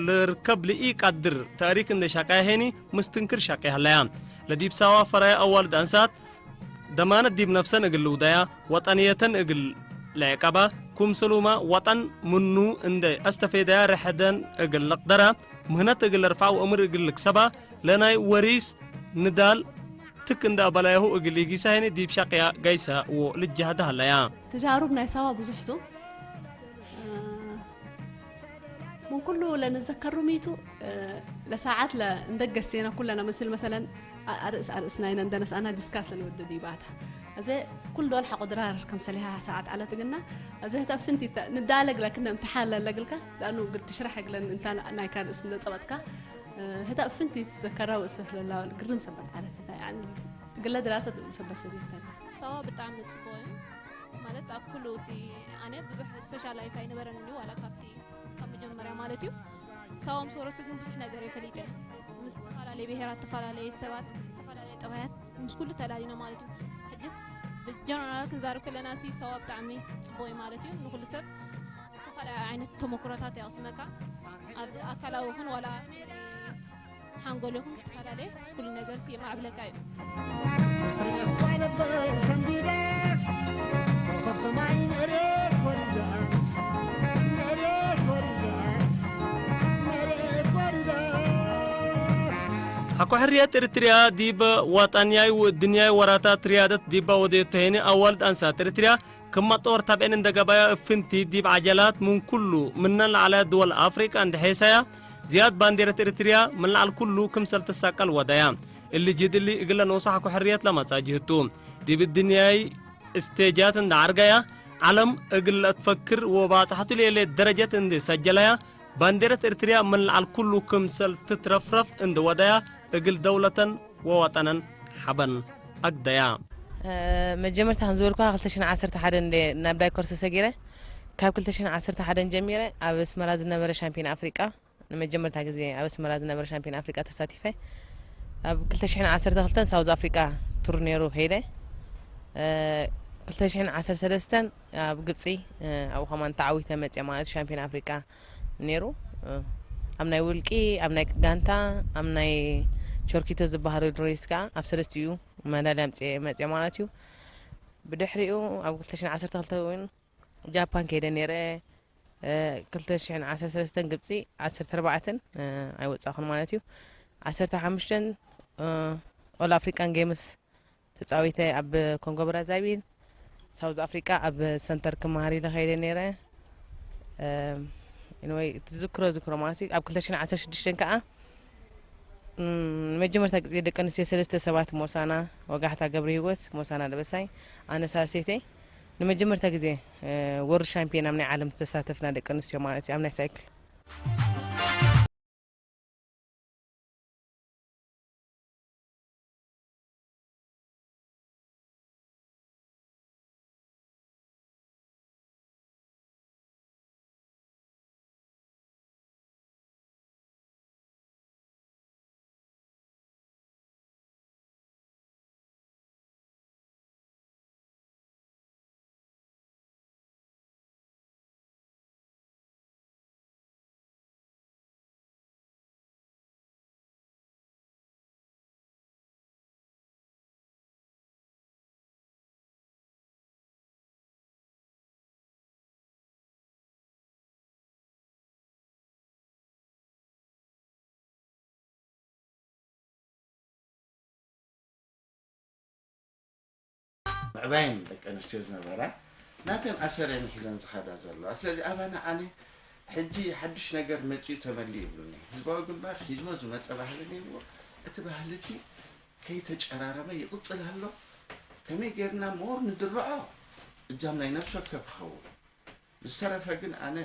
ልርከብ ልኢቀድር ተእሪክ እንዴ ሻቀያ ሄኒ ምስትንክር ሻቀያ ህለያ። ለዲብ ሳዋ ፈራያ ኣዋልድ ኣንሳት ደማነት ዲብ ነፍሰን እግል ልውደያ፣ ወጠንየተን እግል ለዕቀባ፣ ክምሰሉማ ወጠን ምኑ እንዴ ኣስተፌደያ ርሕደን እግል ልቅደራ፣ ምህነት እግል ለርፍዓ ወእምር እግል ልክሰባ፣ ለናይ ወሪስ ንዳል ትክ እንደ ኣበላያሁ እግል ኢጊሳ ሄኒ ዲብ ሻቀያ ጋይሳ ወልጃህዳ ህለያ። ተጃሩብ ናይ ሳዋ ብዙሕቱ። ምን ኩሉ ለንዘከሩ ሚቱ ለሳዓት ለእንደገሴነ ኩለነ ምስል መሰለን ኣርእስ ኣርእስ ናይነ እንደነስኣና ዲስካስ ለንወደ ዲባታ። እዚ ኩል ዶል ሓቆ ድራር ከም ሰሊሃ ሳዓት ዓለት ግና እዚ ህተ ፍንቲ ንዳለግ ለክነ እምትሓን ለለግልካ ዳኑ ግድ ትሽራሕ ግለን እንታ ናይ ካልእስ እንደጸበጥካ ህተ ፍንቲ ትዘከራ ወእሰፍ ለላ ግርም ሰበት ዓለት እታ ያኒ ግለ ድራሰት ሰበት ሰዲተን። ሳዋ ብጣዕሚ ጽቡቅ እዩ። ማለት ኣብ ኩሉ እቲ ኣነ ብዙሕ ሶሻል ላይፍ ኣይነበረን እዩ ዋላ ካብቲ ካብ መጀመርያ ማለት እዩ። ሳዋ ምስ ወረድኩ ግን ብዙሕ ነገር እየ ፈሊጠ። ምስ ዝተፈላለዩ ብሄራት፣ ዝተፈላለዩ ሰባት፣ ዝተፈላለዩ ጠባያት ምስ ኩሉ ተላሊና ማለት እዩ። ሕጅስ ብጀነራል ክንዛረብ ከለና ሲ ሳዋ ብጣዕሚ ጽቡቅ እዩ ማለት እዩ። ንኩሉ ሰብ ዝተፈላለዩ ዓይነት ተመክሮታት የቕስመካ። ኣብ ኣካላዊ ይኹን ዋላ ሓንጎል ይኹን ዝተፈላለየ ኩሉ ነገር የማዕብለካ እዩ። ኣስሪዕዋ ነበር ሰንቢደ ኮኸብ ሰማይ መሬት ወሪዳ መሬት ወሪዳ መሬት ወሪዳ። ሓኮ ሕርየት ኤርትርያ ዲብ ዋጣንያይ ወእድንያይ ወራታት ርያደት ዲባ ወደየቶ ሄኒ ኣዋልድ ኣንሳት ኤርትርያ ክም መጠወር ታብዔን እንደ ገባያ እፍንቲ ዲብ ዓጀላት ምን ኩሉ ምነን ለዓላያ ድወል ኣፍሪቃ እንደ ሔሳያ ዝያድ ባንዴረት ኤርትርያ ምን ለዓል ኩሉ ክምሰል ትሳቀል ወደያ። እሊ ጅድ እሊ እግለ ንውሳሕ ኩሕርየት ለመጻ ጅህቱ ዲብ እድንያይ ስቴጃት እንደ ዓርጋያ ዓለም እግል ለትፈክር ወባጽሕቱ ሌሌ ደረጀት እንደ ሰጀለያ ባንዴረት ኤርትርያ ምን ለዓል ኩሉ ክምሰል ትትረፍረፍ እንደ ወደያ እግል ደውለተን ወወጠነን ሓበን ኣግደያ። መጀመርታ ከም ዝበልኩኻ ክልተ ሽሕን ዓሰርተ ሓደን እንደ ናብ ዳይኮርሶ ሰጊረ። ካብ ክልተ ሽሕን ዓሰርተ ሓደን ጀሚረ ኣብ ኣስመራ ዝነበረ ሻምፒዮን ኣፍሪቃ ንመጀመርታ ግዜ ኣብ ኣስመራ ዝነበረ ሻምፒዮን ኣፍሪቃ ተሳቲፈ። ኣብ ክልተ ሽሕን ዓሰርተ ክልተን ሳውዝ ኣፍሪቃ ቱር ነይሩ ከይደ። ክልተ ሽሕን ዓሰርተ ሰለስተን ኣብ ግብጺ ኣብኡ ከማን ተዓዊተ መጽየ ማለት ሻምፒዮን ኣፍሪቃ ነይሩ። ኣብ ናይ ውልቂ፣ ኣብ ናይ ጋንታ፣ ኣብ ናይ ቾርኪቶ ዝበሃል ሬስ ከዓ ኣብ ሰለስቲኡ መዳልያ ኣምፅየ መፅየ ማለት እዩ። ብድሕሪኡ ኣብ ክልተ ሽሕን ዓሰርተ ክልተ እውን ጃፓን ከይደ ነይረ። ክልተ ሽሕን ዓሰርተ ሰለስተን ግብፂ፣ ዓሰርተ ኣርባዕተን ኣይወፃኹን ማለት እዩ። ዓሰርተ ሓሙሽተን ኦል ኣፍሪካን ጌምስ ተጻዊተ ኣብ ኮንጎ ብራዛቪል፣ ሳውዝ ኣፍሪቃ ኣብ ሰንተር ክመሃር ኢለ ከይደ ነይረ። ወይ ትዝክሮ ዝክሮ ማለት እዩ። ኣብ ክልተ ሽሕን ዓሰርተ ሽዱሽተን ከዓ መጀመርታ ግዜ ደቂ ኣንስትዮ ሰለስተ ሰባት ሞሳና ወጋሕታ ገብረ ህይወት፣ ሞሳና ደበሳይ፣ ኣነ ሳሴተይ ንመጀመርታ ግዜ ወርልድ ሻምፒዮን ኣብ ናይ ዓለም ዝተሳተፍና ደቂ ኣንስትዮ ማለት እዩ ኣብ ናይ ሳይክል። ዕባየን ደቂ ኣንስትዮ ዝነበራ ናተን ኣሰረን ሒዘን ዝኸዳ ዘለዋ። ስለዚ ኣባና ኣነ ሕጂ ሓድሽ ነገር መጺኡ ተመልዩ ይብሉኒ። ህዝባዊ ግንባር ሒዝዎ ዝመጸ ባህሊ ነይርዎ። እቲ ባህሊ እቲ ከይተጨራረመ ይቕጽል ኣሎ። ከመይ ጌርና ሞር ንድርዖ እጃም ናይ ነፍሲ ወከፍ ክኸውን። ብዝተረፈ ግን ኣነ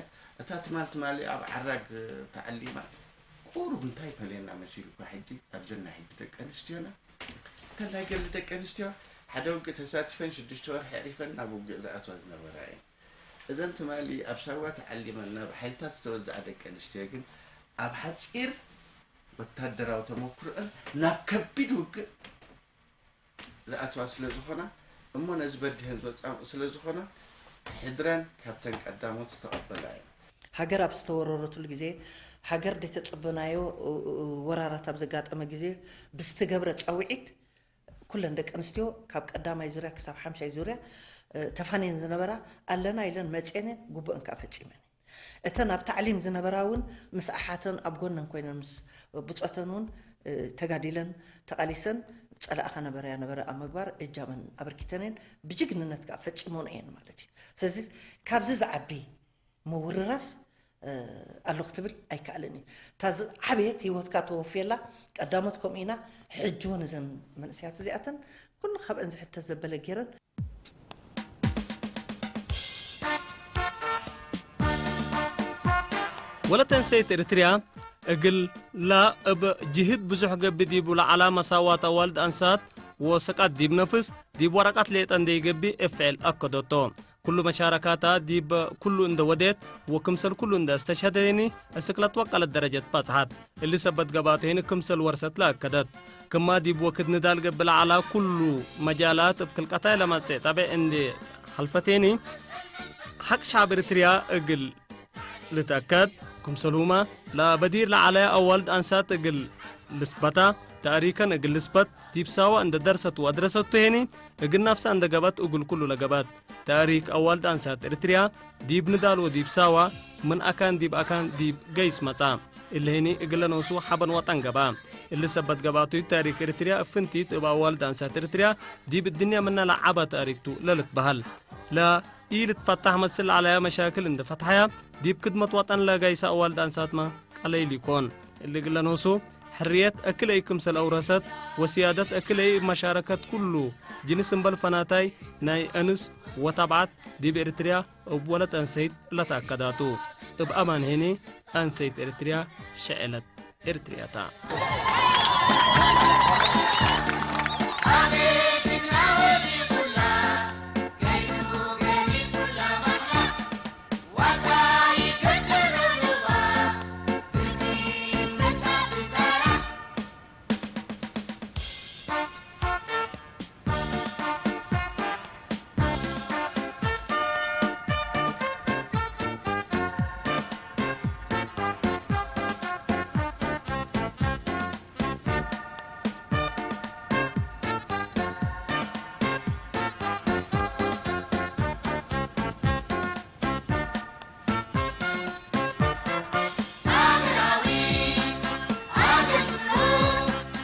እታ ትማል ትማሊ ኣብ ዓራግ ተዓሊማ ቁሩብ እንታይ ይፈልየና መሲሉኳ ሕጂ ኣብዘን ናይ ሕጂ ደቂ ኣንስትዮና እተን ናይ ገሊ ደቂ ኣንስትዮ ሓደ ውግእ ተሳቲፈን ሽዱሽተ ወርሒ ኣዕሪፈን ናብ ውግእ ዝኣትዋ ዝነበራ እየን። እዘን ትማሊ ኣብ ሳዋ ተዓሊመን ናብ ሓይልታት ዝተወዝዓ ደቂ ኣንስትዮ ግን ኣብ ሓጺር ወታደራዊ ተመኩሮአን ናብ ከቢድ ውግእ ዝኣትዋ ስለ ዝኾና እሞ ነዚ በዲሀን ዝወፃ ስለ ዝኾና ሕድረን ካብተን ቀዳሞት ዝተቐበላ እዩ። ሃገር ኣብ ዝተወረረትሉ ግዜ፣ ሃገር ዘይተጸበናዮ ወራራት ኣብ ዘጋጠመ ግዜ ብዝተገብረ ጸውዒት ኩለን ደቂ ኣንስትዮ ካብ ቀዳማይ ዙርያ ክሳብ ሓምሻይ ዙርያ ተፋንየን ዝነበራ ኣለና ኢለን መጽኤን ግቡእን ከኣ ፈጺመን። እተን ኣብ ታዕሊም ዝነበራ እውን ምስ ኣሓተን ኣብ ጎነን ኮይነን ምስ ብጾተን እውን ተጋዲለን ተቓሊሰን ጸላእኻ ነበረያ ነበረ ኣብ ምግባር እጃመን ኣበርኪተን እየን። ብጅግንነት ከኣ ፈጺሞን እየን ማለት እዩ። ስለዚ ካብዚ ዝዓቢ ምውርራስ ኣሎ ክትብል ኣይከኣልን እዩ። እታ ዝዓበየት ህይወትካ ተወፍየላ ቀዳሞት ከምኡ ኢና። ሕጂ እውን እዘን መንእሰያት እዚኣተን ኩሉ ካብአን ዝሕተት ዘበለ ገይረን ወለተንሰይት ኤርትርያ እግል ላ እብ ጅህድ ብዙሕ ገብእ ዲብ ለዓላ መሳዋት ኣዋልድ ኣንሳት ወሰቃት ዲብ ነፍስ ዲብ ወረቃት ሌጠ እንዴ ይገብእ ኤፍዔል ኣከደቶ። ኩሉ መሻረካታ ዲብ ኩሉ እንደ ወዴት ወክምሰል ኩሉ እንደ እስተሸህደኒ እስክለት ወቀለት ደረጀት ባጽሓት። እሊ ሰበት ገባተይን ክምሰል ወርሰት ለአከደት። ክማ ዲብ ወክድ ንዳል ገብእ ለዓላ ኩሉ መጃላት እብ ክልቀታይ ለማጽእ ጠቤዕ እንዴ ሐልፈቴኒ ሐቅ ሸዕብ ኤርትርያ እግል ልትአከድ። ክምሰልሁመ ለበዲር ለዓለ አዋልድ አንሳት እግል ልስበታ፣ ተእሪከን እግል ልስበት ዲብ ሳዋ እንደ ደርሰት ወአድረሰቱ ሄኒ እግል ናፍሳ እንደ ገበት እግል ኩሉ ለገበት። ተእሪክ አዋልድ አንሳት ኤርትርያ ዲብ ንዳል ወዲብ ሳዋ ምን አካን ዲብ አካን ዲብ ገይስ መጻ። እሊ ሄኒ እግለ ኖሱ ሐበን ወጠን ገባ። እሊ ሰበት ገባቱ ተእሪክ ኤርትርያ እፍንቲት እብ አዋልድ አንሳት ኤርትርያ ዲብ እድንያ ምነ ለዓባ ተእሪክቱ ለልትበሀል። ለ ኢልትፈታሕ መስል ለዐለያ መሻክል እንዴ ፈትሐያ፣ ዲብ ክድመት ወጠን ለጋይሰ አዋልድ አንሳትመ ቀለይል ኢኮን። እሊ እግለ ኖሱ፣ ሕርየት እክለኢ ክምሰል አውረሰት ወስያደት እክለኢ እብ መሻረከት ኩሉ ጅንስ እምበል ፈናታይ ናይ አንስ ወተብዓት ዲብ ኤርትርያ እብ ወለት አንሰይት ለተአከዳቱ። እብ አማን ሄኒ አንሰይት ኤርትርያ ሸዐለት ኤርትርያታ።